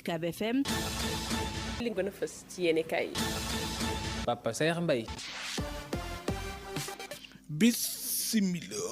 UCAB FM. li gën a fës ci yéenekaay yi. Papa Saer Mbaye.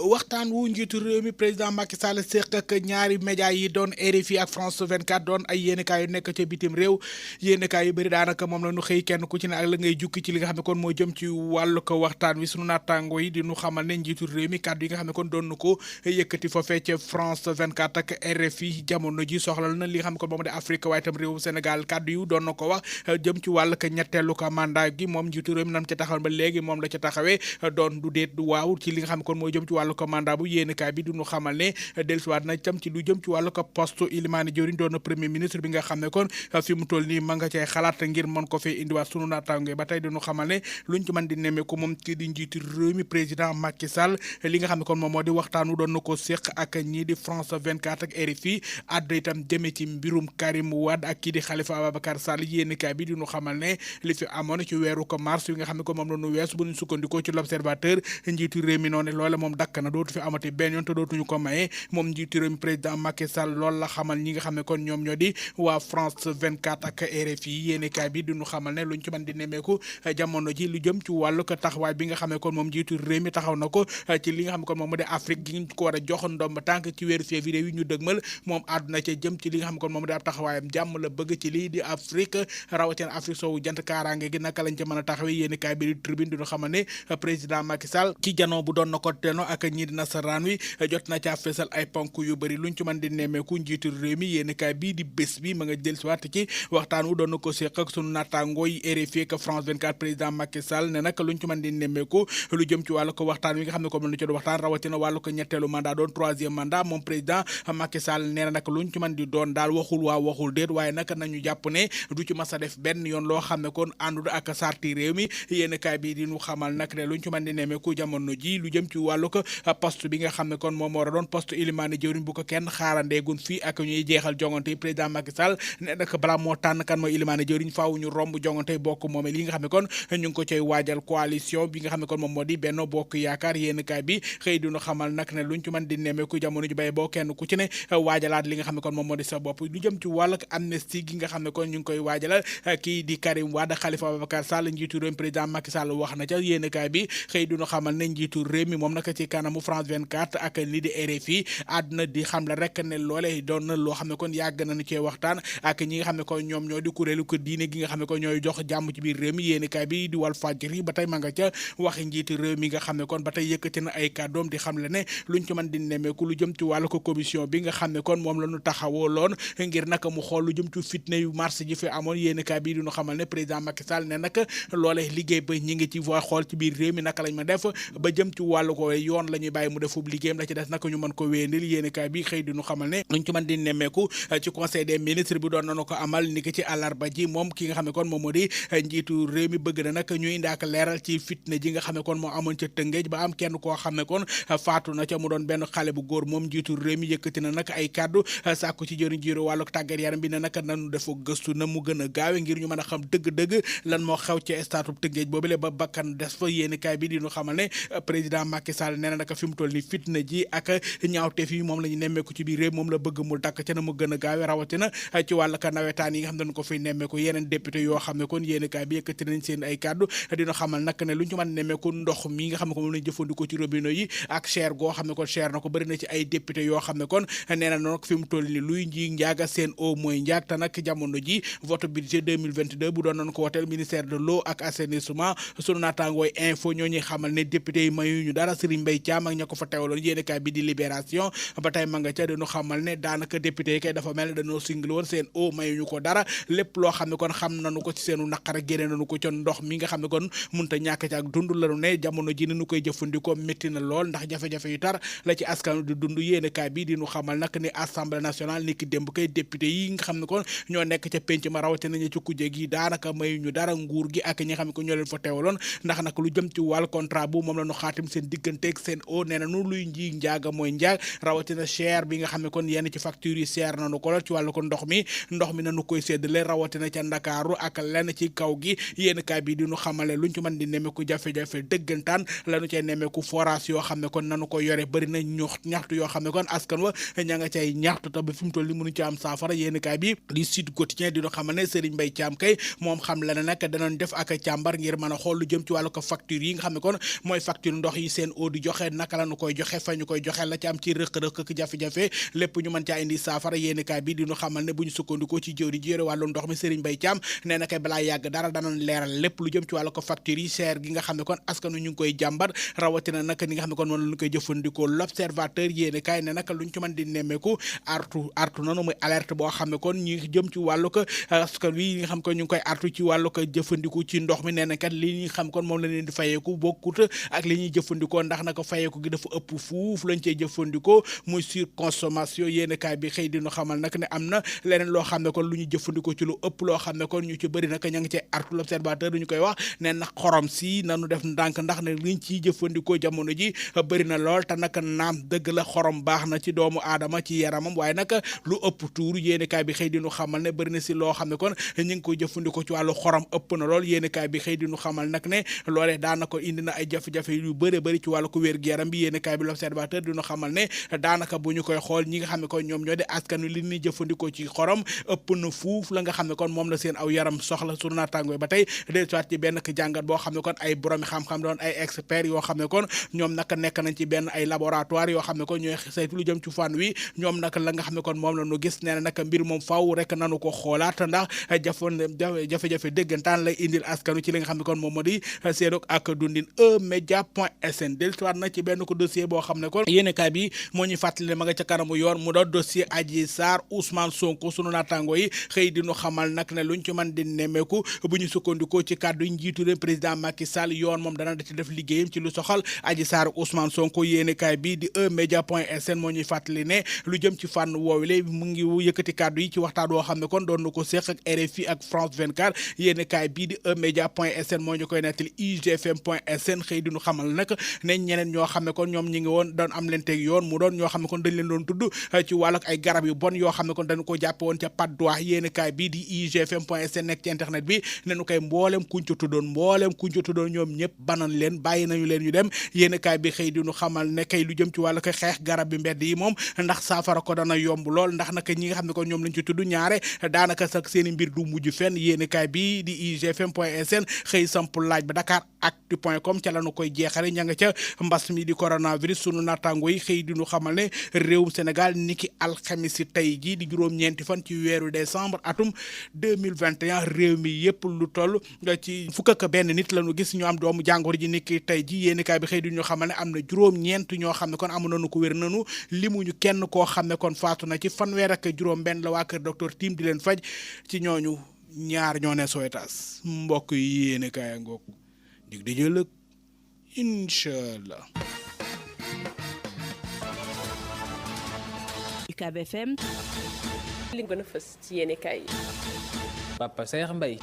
waxtaan wu njiitu réew mi président Macky Sall séq ak ñaari média yi doon RFI ak France 24 doon ay yéenekaay yu nekk ca bitim réew yéenekaay yu bëri daanaka moom la ñu xëy kenn ku ci ne ak la ngay jukki ci li nga xam ne kon moo jëm ci wàllu ko waxtaan wi sunu naataango yi di ñu xamal ne njiitu réew mi kàddu yi nga xam ne kon doon na ko yëkkati foofee ca France 24 ak RFI jamono ji soxlal na li nga xam ne kon moom de Afrique waaye itam réew Sénégal kàddu yu doon na ko wax jëm ci wàllu ko ñetteelu ko mandat gi moom njiitu réew mi nam ca taxawal ba léegi moom la ca taxawee doon du déet du waaw ci li nga xam ne kon moo jëm ci wàllu ko mandat bu yéenekaay bi duñu xamal ne dellusiwaat na tam ci lu jëm ci wàllu ko poste Ilimani Diori doon na premier ministre bi nga xam ne kon fi mu toll nii ma nga cay xalaat ngir mën ko fee indiwaat sunu naataango ba tey duñu xamal ne luñ ci mën di nemmeeku moom kii di njiitu réew mi président Macky Sall li nga xam ne kon moom moo di waxtaanu doon na ko séq ak ñii di France 24 ak RFI addu itam jëme ci mbirum Karim Wade ak kii di Khalifa Ababacar Sall yéenekaay bi duñu xamal ne li fi amoon ci weeru ko mars yi nga xam ne kon moom la ñu weesu bu ñu sukkandikoo ci l'observateur njiitu réew mi noonu loola moom dakk na dootu fi amati benn yoon te dootuñu ko maye moom njiitu réew mi président Macky Sall loolu la xamal ñi nga xam ne kon ñoom ñoo di waa France 24 ak RFI yéenekaay bi duñu xamal ne luñ ci mën di nemmeeku jamono ji lu jëm ci wàllu ko taxawaay bi nga xam ne kon moom njiitu réew mi taxaw na ko ci li nga xam ne kon moom mu de Afrique gi ñu ko war a jox ndomb tànk ci weeru février yi ñu dëgmal moom àdduna ca jëm ci li nga xam ne kon moom de ab taxawaayam jàmm la bëgg ci lii di Afrique rawatina Afrique soowu jant kaaraange gi naka lañ ca mën a taxawee yéenekaay bi di tribune duñu xamal ne président Macky Sall ci janoo bu doon na ko teno ak ñi di nasaraan wi jot na caa feesal ay ponk yu bëri luñ ci mën di nemmeeku njiitu réew mi yéenekaay bii di bés bi ma nga jël si waat ci waxtaan wu doon na ko séq ak sunu naataangoo yi RFI ak France 24 président Macky Sall ne nag luñ ci mën di nemmeeku lu jëm ci wàllu ko waxtaan wi nga xam ne ko mën na ci waxtaan rawatina wàllu ko ñetteelu mandat doon troisième mandat moom président Macky Sall nee na nag luñ ci mën di doon daal waxul waa waxul déet waaye nag nañu jàpp ne du ci mas a def benn yoon loo xam ne kon àndul ak sarti réew mi yéenekaay bii di ñu xamal nag ne luñ ci mën di nemmeeku jamono ji lu jëm ci wàllu ko poste bi nga xam ne kon moom war a doon poste Ilimani Diori bu ko kenn xaarandeegun fii ak ñuy jeexal jongante yi président Macky Sall ne nag balaa moo tànn kan mooy Ilimani Diori faaw ñu romb jongante bokk moomee li nga xam ne kon ñu ngi ko cay waajal coalition bi nga xam ne kon moom moo di Benno Bokk Yaakaar yéenekaay bi xëy dinu xamal nag ne luñ ci mën di nemmeeku jamono ji bay boo kenn ku ci ne waajalaat li nga xam ne kon moom moo di sa bopp lu jëm ci wàll amnistie gi nga xam ne kon ñu ngi koy waajalal kii di Karim Wade Khalifa Ababacar Sall njiitu réew président Macky Sall wax na ca yéenekaay bi xëy dinu xamal ne njiitu réew mi moom nag ci kanamu France 24 ak lii di RFI àdduna di xam la rek ne loole doon na loo xam ne kon yàgg nañu cee waxtaan ak ñi nga xam ne kon ñoom ñoo di kuréelu ko diine gi nga xam ne kon ñooy jox jàmm ci biir réew mi yéenekaay bi di Walf Fadjri ba tey ma nga ca waxi njiitu réew mi nga xam ne kon ba tey yëkkati na ay kàddoom di xam le ne luñ ci mën di nemmeeku lu jëm ci wàllu ko commission bi nga xam ne kon moom la ñu taxawoo loon ngir naka mu xool lu jëm ci fitna yu mars ji fi amoon yéenekaay bi duñu xamal ne président Macky Sall ne nag loole liggéey ba ñi ngi ci voie xool ci biir réew mi naka lañ ma def ba jëm ci wàllu ko yoon la ñuy bàyyi mu defub liggéeyam la ci des naka ñu mën ko wéyandil yéenekaay bi xëy diñu xamal ne luñ ci mën di nemmeeku ci conseil des ministres bi doon nañu ko amal ni ki ci àllarba ji moom ki nga xam ne kon moom moo di njiitu réew mi bëgg na nag ñu indi ak leeral ci fitna ji nga xam ne kon moo amoon ca Tëngéej ba am kenn koo xam ne kon faatu na ca mu doon benn xale bu góor moom njiitu réew mi yëkkati na nag ay kàddu sàkku ci jëriñ jiiru wàllu tàggat yaram bi ne nag nanu dafa gëstu na mu gën a gaawe ngir ñu mën a xam dëgg-dëgg lan moo xew ci stade Tëngéej boobule ba bakkan des fa yéenekaay bi di ñu xamal ne président Macky Sall nee na nag fi mu toll ni fitna ji ak ñaawteef yi moom la ñu nemmeeku ci biir réew moom la bëgg mu dakk ca na mu gën a gaawe rawatina ci wàllu ka nawetaan yi nga xam ne dañu ko fiy nemmeeku yeneen député yoo xam ne kon yéenekaay bi yëkkati nañ seen ay kàddu dina xamal nag ne lu ñu ci mën nemmeeku ndox mi nga xam ne ko moom lañu jëfandikoo ci robinet yi ak cher goo xam ne kon cher na ko bëri na ci ay député yoo xam ne kon nee na nag fi mu toll ni luy nji njaaga seen eau mooy njaag te nag jamono ji vote budget 2022 bu doon nañ ko woteel ministère de l'eau ak assainissement sunu naataangooy info ñoo ñuy xamal ne député yi mayuñu dara Serigne Mbaye Thiam ak ña ko fa teewaloon yéenekaay bi di Libération ba tey ma nga ca dañu xamal ne daanaka député yi kay dafa mel ne dañoo single woon seen eau mayuñu ko dara lépp loo xam ne kon xam nañu ko ci seenu naqar génne nañu ko ca ndox mi nga xam ne kon munta ñàkk ci ak dund lañu ne jamono ji ni ñu koy jëfandikoo métti na lool ndax jafe-jafe yu tar la ci askan di dund yéenekaay bi di ñu xamal nag ni assemblée nationale ni ki démb kay député yi nga xam ne kon ñoo nekk ca penc ma rawatina ñu ci kujje gi daanaka mayuñu dara nguur gi ak ñi nga xam ne ko ñoo leen fa teewaloon ndax nag lu jëm ci wàll contrat bu moom la ñu xaatim seen digganteeg Sen'Eau nee nañu luy nji njaaga mooy njaag rawatina cher bi nga xam ne kon yenn ci facture yi cher nañu ko la ci wàllu ko ndox mi nañu koy séddale rawatina ca Ndakaaru ak lenn ci kaw gi yéen kaay bi di ñu xamale luñ ci mën di nemeeku jafe-jafe dëggantaan lañu cay nemeeku forage yoo xam ne kon nanu ko yore bëri na ñaxtu yoo xam ne kon askan wa ña nga cay ñaxtu te ba fi mu toll ni mënu ci am saafara yéen kaay bi di Sud Quotidien di ñu xamal ne Serigne Mbaye Thiam kay moom xam la ne nag danañ def ak càmbar ngir mën a xool lu jëm ci wàllu ko facture yi nga xam ne kon mooy facture ndox yi Sen'Eau di joxe naka la ñu koy joxe fa ñu koy joxe la ci am ci rëq-rëq ak jafe-jafe lépp ñu mën caa indi saafara yéen kaay bi di ñu xamal ne bu ñu sukkandikoo ci jëwri ji yore wàllu ndox mi Serigne Mbaye Thiam nee na kay balaa yàgg dara danañ leeral lépp lu jëm ci wàllu ko facture yi cher gi nga xam ne kon askanu ñu ngi koy jàmbat rawatina nag ni nga xam ne kon moom lañu koy jëfandikoo l'observateur yéene kaay ne nag luñ ci mën di nemmeeku artu noonu muy alerte boo xam ne kon ñi jëm ci wàllu ko askan wi nga xam ko ñu ngi koy artu ci wàllu ko jëfandiku ci ndox mi nee na kat li ñuy xam kon moom la leen di fayeeku bokkut ak li ñuy jëfandikoo ndax naka fayeeku gi dafa ëpp fuuf lañ cey jëfandikoo muy surconsommation yéene kaay bi xëy di ñu xamal nag ne am na leneen loo xam ne kon lu ñu jëfandikoo ci lu ëpp loo xam ne kon ñu ci bëri nag ña ngi cey artu l'observateur duñu koy wax ne na xorom si nanu def ndànk ndax ne liñ ciy jëfandikoo jamono ji bëri na lool te nag naam dëgg la xorom baax na ci doomu aadama ci yaramam waaye nag lu ëpp tuuru yéenekaay bi xëy di ñu xamal ne bëri na si loo xam ne kon ñu ngi koy jëfandikoo ci wàllu xorom ëpp na lool yéenekaay bi xëy di ñu xamal nag ne loolee daanaka indi na ay jafe-jafe yu bëri ci wàllu ko wér-gu-yaram bi yéenekaay bi l'observateur di ñu xamal ne daanaka bu ñu koy xool ñi nga xam ne kon ñoom ñoo di askan wi li ñuy jëfandikoo ci xorom ëpp na fuuf la nga xam ne kon moom la seen aw yaram soxla sunu naataangoo ba tey dellusiwaat ci benn jàngat boo xam ne kon ay borom xam-xam doon ay experts yoo xam ne kon ñoom naka nekk nañ ci benn ay laboratoire yoo xam ne kon ñooy saytu lu jëm ci fànn wi ñoom naka la nga xam ne kon moom la ñu gis nee na naka mbir moom faaw rek nanu ko xoolaat ndax jafe-jafe déggantaan lay indil askanu ci li nga xam ne kon moom moo di seedok ak dundin eMédia.sn dellusiwaat na ci benn ko dossier boo xam ne kon yéenekaay bi moo ñuy fàttali ne ma nga ca kanamu yoon mu doon dossier Adji Sarr Ousmane Sonko sunu naataango yi xëy di ñu xamal nag ne luñ ci mën di nemmeeku bu ñu sukkandikoo ci kàddu yi njiitu réew président Macky Sall yoon moom dana da ci def liggéeyam ci lu soxal Adji Sarr Ousmane Sonko yéenekaay bi di eMédia.sn moo ñuy fàttali ne lu jëm ci fànn woowule mu ngi yëkkati kàddu yi ci waxtaan woo xam ne kon doon na ko séq ak RFI ak France 24 yéenekaay bii di eMédia.sn moo ñu koy nettali IGFM.sn xëy di ñu xamal nag ne ñeneen ñoo xam ne kon ñoom ñi ngi woon doon am leen teg yoon mu doon ñoo xam ne kon dañ leen doon tudd ci wàllu ay garab yu bon yoo xam ne kon dañu ko jàppe woon ca Patte d'Oie yéenekaay bii di IGFM.sn nekk ci internet bi ne nu koy mboolem kuñ ci tuddoon ñoom ñëpp banan leen bàyyi nañu leen ñu dem yéenekaay bi xëy di ñu xamal ne kay lu jëm ci wàllu ko xeex garab bi mbedd yi moom ndax saafara ko dana yomb lool ndax naka ñi nga xam ne kon ñoom lañ ci tudd ñaare daanaka sax seeni mbir du mujj fenn yéenekaay bi di IGFM.sn xëy samp laaj ba Dakaractu.com ca lañu koy jeexale ña nga ca mbas mi di coronavirus sunu naataango yi xëy di ñu xamal ne réewum Sénégal niki alxamisi tey ji di juróom-ñeenti fan ci weeru décembre atum 2021 réew mi yëpp lu toll ci fukk ak benn nit lañu gis ñu am doomu jàngoro ji niki tey ji yéenekaay bi xëy di ñu xamal ne am na juróom-ñeent ñoo xam ne kon amu nañu ko wér nañu limuñu kenn koo xam ne kon faatu na ci fanweer ak juróom benn la waa kër docteur Tim di leen faj ci ñooñu ñaar ñoo ne Sowétas mbokk yi yéenekaay ngoog dig di jëlëg inchallah UCAB FM li gën a fës ci yéenekaay yi Papa Saer Mbaye